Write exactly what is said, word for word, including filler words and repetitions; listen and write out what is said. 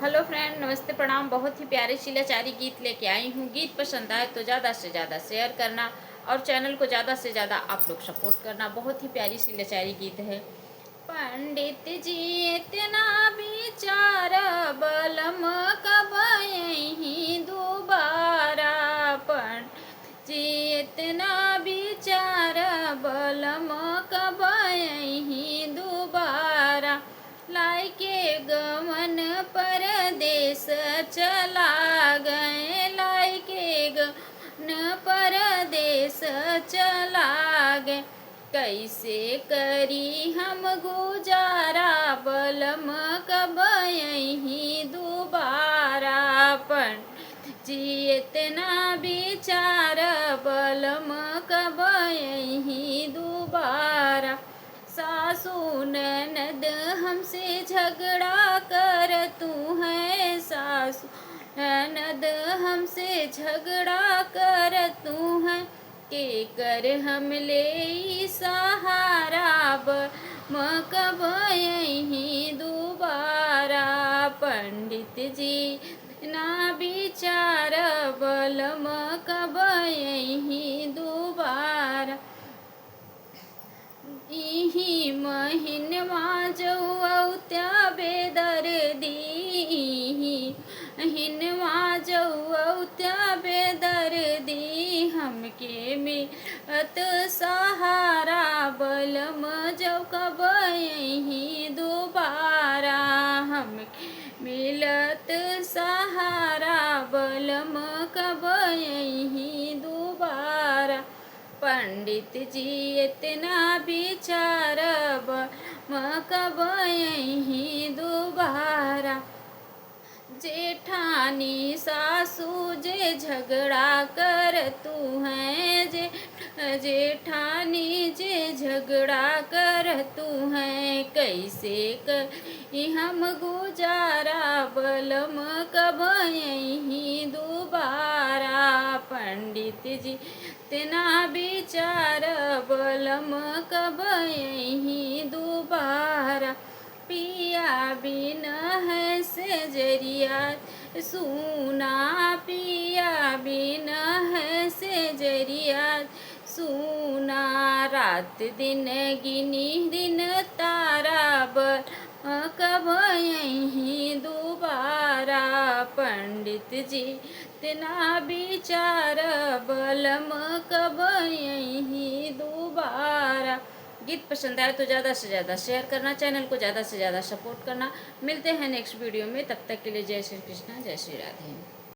Hello friend, नमस्ते, प्रणाम। बहुत ही प्यारी सी लाचारी गीत लेके आई हूँ। गीत पसंद आए तो ज़्यादा से ज़्यादा share करना और channel को ज़्यादा से ज़्यादा आप लोग support करना। बहुत ही प्यारी सी लाचारी गीत है। पंडित जी इतना विचार, बलम कब अइहीं दोबारा। पंडित जी इतना विचार, बलम कब अइहीं दोबारा। लाइके गवन परदेस चला गए, लाइके गवन परदेस चला गए। कैसे करी हम गुजारा, बलम कब अइहीं दोबारा। पंडित जी इतना विचार, बलम कब अइहीं दोबारा। सासू ननद हमसे झगड़ा करतू हैं, सासू ननद हमसे झगड़ा करतू हैं। केकर हम लेई सहारा, बलम कब अइहीं दोबारा। पंडित जी इतना विचार, बलम कब अइहीं दोबारा। इही महीनवा जउवत्या बेदर्दी, इही महीनवा जउवत्या बेदर्दी, हमके मिलत सहारा। बलम जउ कब अइहीं दोबारा, हमके मिलत सहारा। बलम कब अइहीं दोबारा। पंडित जी इतना विचार, बलम कब अइहीं दोबारा। जेठानी सासू जे झगड़ा करतू हैं, जे, जेठानी जे झगड़ा करतू हैं, कैसे करी हम गुजारा, बलम कब अइहीं दोबारा। पंडित जी इतना विचार, बलम कब अइहीं दोबारा। पिया बिन है सेजरिया सूना, पिया बिन है सेजरिया सूना। रात दिन गिनी दिन तारा, बलम कब अइहीं दोबारा। पंडित जी इतना विचार, बलम कब अइहीं दोबारा। गीत पसंद आए तो ज़्यादा से ज़्यादा share करना, channel को ज़्यादा से ज़्यादा support करना। मिलते हैं next video में, तब तक के लिए जय श्री कृष्णा, जय श्री राधे।